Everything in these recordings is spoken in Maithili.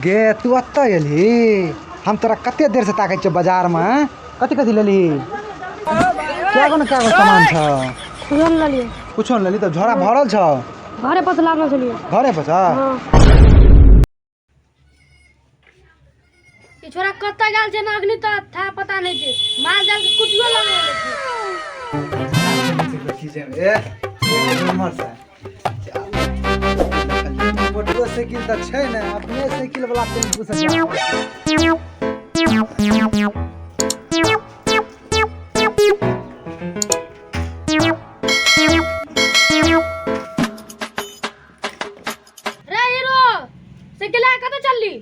गे तू एतऽ एलही? हम तोरा कते देर से ताकै छियौ बाजारमे। कथी कथी लेलही? कए गो ने कए गो सामान छौ? कुछो नहि लेलियै। कुछो नहि लेलही? तऽ झोरा भरल छौ। घरे पर से लाबने छलियै। घरे पर छौ? हँ। ई छोरा कतऽ गेल छै ने, अखनी तऽ था पता नहि छै। माल जाल के कुटियो लगल छै। ए, नम्बर से मोटरो साइकिल तऽ छै ने, अपने साइकिल वाला टेम्पू से जा। रे हीरो, साइकिल लए कऽ कतऽ चलली?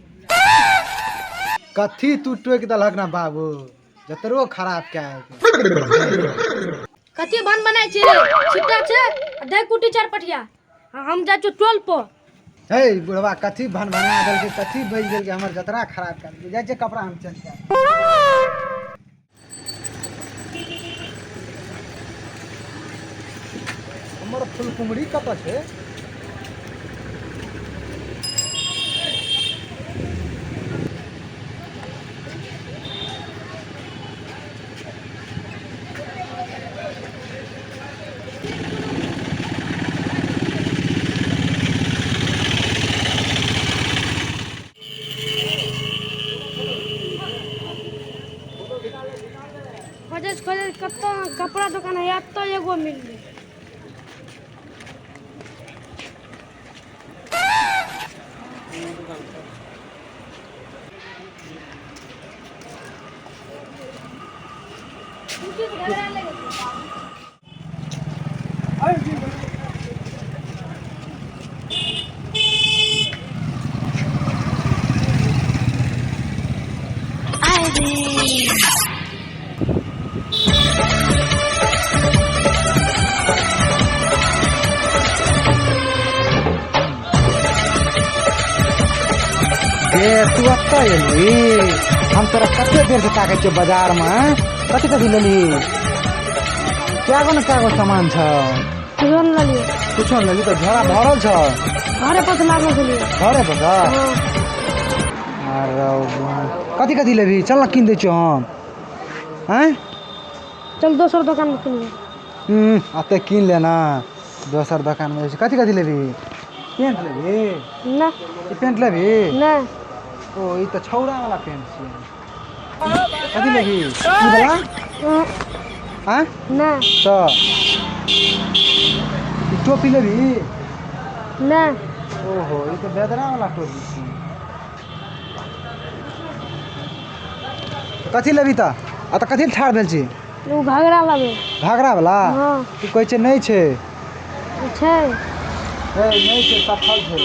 कथी तू टोकि देलहक ना बाबू, जतरो खराब कए। कथी बन बनाय छै रे? छिट्टा छै आ दे कुटी चार पटिया। हम जाइ छियौ टोल पर। हे बुढ़वा, कथी भन बना देलकै, कथी बजि देलकै, हमर जतरा खराब कए देलकै। जाइ छियै कपड़ा हम चेंज कए। हमर फुलकुमरी कतऽ छै? खोजैत खोजैत कतऽ कपड़ा दोकान है, एतऽ एगो मिललै। गे तू एतऽ एलही? हम तोरा कते देर से ताकै छियौ बाजारमे। कथी कथी लेलही? कए गो ने कए गो सामान छौ? कुछो नहि लेलियै। कुछो नहि लेलही? तऽ झोरा भरल छौ। घरे पर से लाबने छलियै। घरे पर छौ? हँ। आरो कथी कथी लेबही? चल ने, कीन दै छियौ हम। आँय? चल, दोसर दोकानमे किनबै। एते कीन ले ने, दोसर दोकानमे जाइ छी। कथी कथी लेबही? पेंट लेबही? ना। ई पेंट लेबही? नहि। ओ ई तऽ छौड़ा वाला पेंट छियै। कथी लेबही? ई वाला? आँय? नहि। तऽ ई टोपी लेबही? नहि। ओहो, ई तऽ बेदरा वाला टोपी छियै। कथी लेबही तऽ? आ तऽ कथी लए ठाढ़ भेल छी? ओ घाघरा लेबै। घाघरा वाला? हँ। तू कहै छै नहि छै। छै। हे, नहि छै, सफल छै।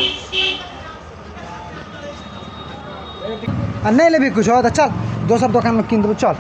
आ नहि लेबही कुछो तऽ चल, दोसर दोकानमे कीन देबौ, चल।